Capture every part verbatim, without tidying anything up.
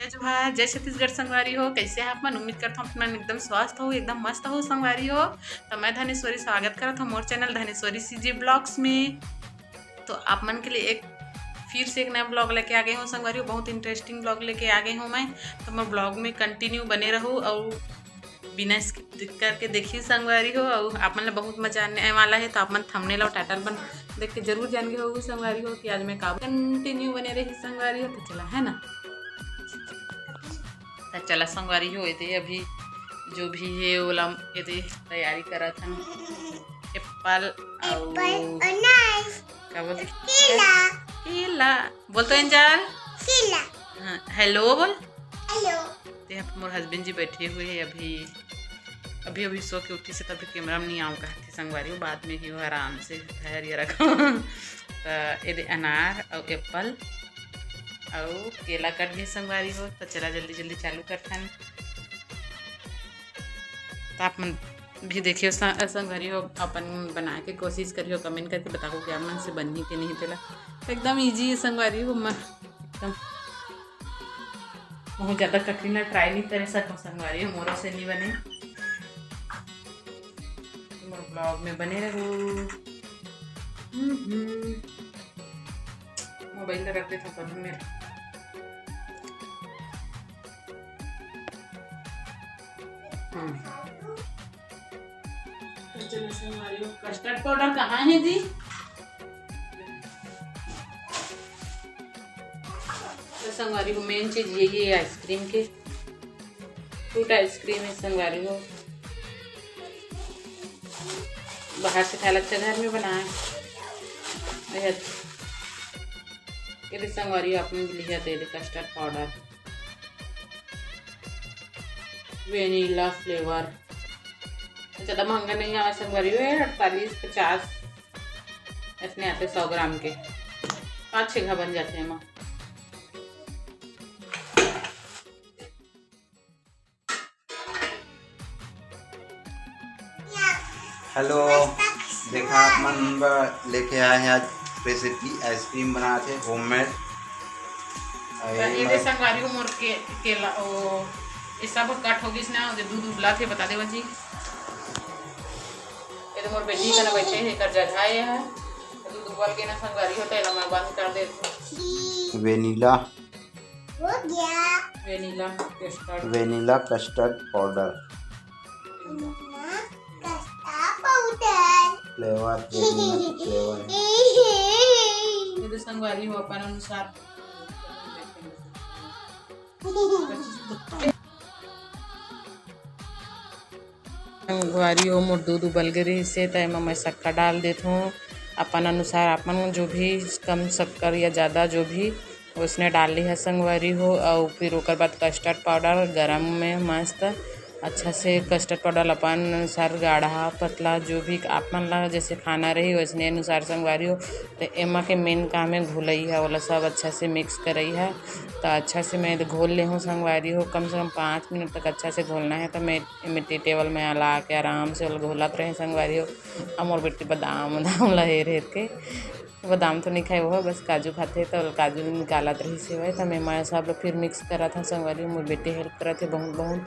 जय जोहार, जय छत्तीसगढ़ संगवारी हो। कैसे आप मन? उम्मीद करत हूँ आप मन एकदम स्वस्थ हो, एकदम मस्त हो संगवारी हो। तो मैं धनेश्वरी स्वागत करत हूँ मोर चैनल धनेश्वरी सीजी ब्लॉग्स में। तो आप मन के लिए एक फिर से एक नया ब्लॉग लेके आ गई हूँ संगवारी हो। बहुत इंटरेस्टिंग ब्लॉग लेके आ गई हूँ मैं। तो मोर ब्लॉग में कंटिन्यू बने रहू और बिना स्किप करके देखिए संगवारी हो। और आप मन ला बहुत मजा आने वाला है। तो आप मन थंबनेल और टाइटल बन देख के जरूर जान गए हो संगवारी हो कि आज मैं का कंटिन्यू बने रही संगवारी हो। तो चला है ना, तो चला संगवारी हो, एदे अभी जो भी है ओला एदे तैयारी करत हन। एप्पल और एप्पल और नाइफ। का बोलते? केला। केला। बोल तो एंजल। केला। हाँ, हेलो बोल। हेलो। ते यहाँ पे मोर हस्बैंड जी बैठे हुए हैं अभी। अभी अभी सो के उठी से तभी कैमरा में नहीं आऊँ कहती संगवारी हो, बाद में ही हो आराम से धैर्य रखो। तो एदे अनार और एप्पल और केला कट गए संगवारी हो। तो चला जल्दी जल्दी चालू करथन। तो आप मन भी देखियो स-, संगवारी हो, अपन बना के कोशिश करियो, कमेंट करके बताओ कि आप मन से बनही कि नहीं। तेला तो एकदम ईजी है संगवारी हो, मैं एकदम बहुत ज़्यादा कठिन है, ट्राई नहीं करे सको संगवारी हो, मोरो से नहीं बने। मोर ब्लॉग में बने रहू। हम्म, हम्म। मोबाइल ला रख देथव कभी मेर। हम्म। तो चलो संगवारी हो, कस्टर्ड पाउडर कहाँ है जी? तो संगवारी हो, मेन चीज यही है आइसक्रीम के। फ्रूट आइसक्रीम है संगवारी हो, बाहर से खाए अच्छा घर में बनाए। ये संगवारी हो, आपने लिया दे दे कस्टर्ड पाउडर, वेनिला फ्लेवर। ज़्यादा महंगा नहीं आवे संगवारी हो, अड़तालीस पचास ऐसने आते सौ ग्राम के, पाँच छः घा बन जाते हैं। हेलो, देखा आप मन बर लेके आए हैं आज रेसिपी, आइसक्रीम बनात हे होममेड। तो ये दे संगवारी हो मोर के, केला, ओ, ये सब कट हो गिस ना, ये दूध उबला थे, बता देवा जी। ये तो मोर बेटी कना बैठे हे, एकर जगह ये है। दूध उबल के ना संगवारी हो, तो एला मैं बंद कर देत हूँ। वेनिला। हो गया। Vanilla custard. Vanilla custard powder. Vanilla custard powder. Flavour, vanilla flavour. ये तो संगवारी हो अपन अनुसार। संगवारी हो, मोर दूध उबल गे रहिस हे, त एमा मैं शक्कर डाल देत हूँ अपन अनुसार। आप मन जो भी कम शक्कर या ज़्यादा जो भी, उसने डाल ली है संगवारी हो। और फिर ओकर बाद कस्टर्ड पाउडर गरम में मस्त अच्छा से कस्टर्ड पाउडर अपन अनुसार गाढ़ा पतला जो भी आप मन ला जैसे खाना रही वैसने अनुसार संगवारी हो। तो एमा के मेन काम है घुलई है, ओला सब अच्छा से मिक्स करई है। तो अच्छा से मैं घोल ले हूँ संगवारी हो, कम से कम पाँच मिनट तक अच्छा से घोलना है। तो मैं एमे टी टेबल में ला के आराम से ओला घोलत रहे संगवारी हो। अब मोर बेटी बादाम उदाम ला हेर हेर के, बादाम तो नहीं खाए वो, बस काजू खाते, तो काजू निकालत रही से। तो मैं, मैं सब लोग फिर मिक्स करत हूँ संगवारी हो, मोर बेटी हेल्प करत है बहुत बहुत।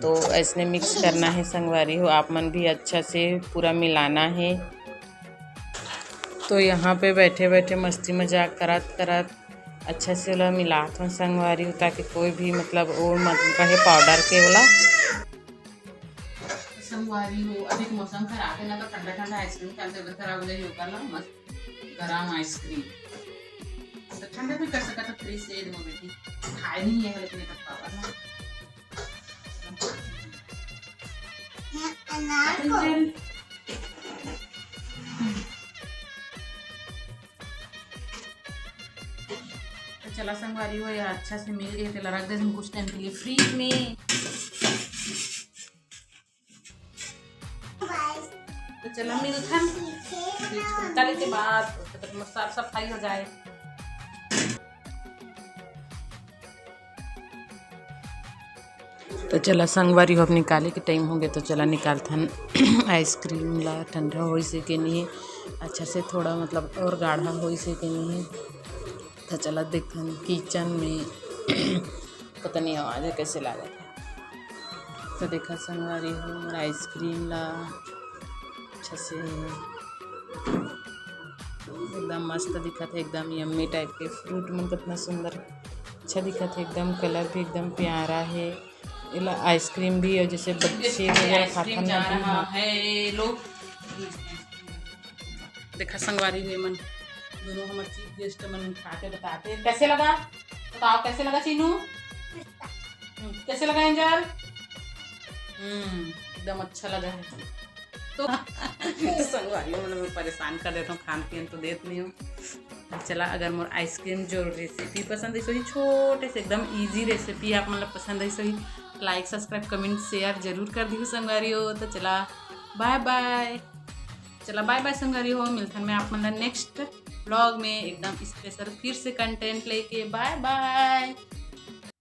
तो ऐसने मिक्स करना है संगवारी हो, आप मन भी अच्छा से पूरा मिलाना है। तो यहाँ पे बैठे बैठे मस्ती मजाक करत करत अच्छा से ओला मिलात हूँ संगवारी हो, ताकि कोई भी मतलब वो मत रहे पाउडर के ओला। संगवारी हो, अभी तो मौसम खराब है ना, तो ठंडा ठंडा आइसक्रीम खाने से तबीयत खराब हो जाएगी, ओकर ला मस्त गरम आइसक्रीम। तो ठंडा भी कर सकता था फ्रिज से, ये देखो बेटी, खाए नहीं है, लेकिन एकर पापा ना। अनार को। तो चला संगवारी हो, ये अच्छा से मिल गए, तेला रख दे कुछ टाइम के लिए फ्रिज में। तो चला मिलथन फ्रिज को निकाले के बाद, तब तक साफ सफाई हो जाए। तो चला संगवारी हो, अब निकाले के टाइम हो गया, तो चला निकालथन आइसक्रीम ला। ठंडा होइस हे के नहीं, अच्छा से थोड़ा मतलब और गाढ़ा होइस हे के नहीं। तो चला देखथन किचन में पता नहीं आवाज है कैसे लागत है। तो देखा संगवारी हो, मोर आइसक्रीम ला अच्छा से एकदम मस्त दिखत है, एकदम यम्मी टाइप के फ्रूट मन कितना सुंदर अच्छा दिखत है, एकदम कलर भी एकदम प्यारा है। एला आइसक्रीम भी और जैसे बच्चे वगैरह खाथन ना, हाँ। है लोग। देखा संगवारी हो, मन दोनों हमर चीफ गेस्ट मन खा के बताते हैं कैसे लगा। बताओ कैसे लगा चीनू? हम्म, कैसे लगा एंजल? हम्म, एकदम अच्छा लगा है। तो संगवारी हो, मतलब, मैं परेशान कर देता हूँ, खान पीन तो देत नहीं हूँ। चला, अगर मोर आइसक्रीम जो रेसिपी पसंद है, सही छोटे से एकदम ईजी रेसिपी आप मतलब पसंद है, सही लाइक, सब्सक्राइब, कमेंट, शेयर जरूर कर दिहू संगवारी हो। तो चला, बाय बाय। चला, बाय बाय संगवारी हो, मिलथन मैं आप मन ला नेक्स्ट ब्लॉग में एकदम स्पेशल फिर से कंटेंट लेके। बाय बाय।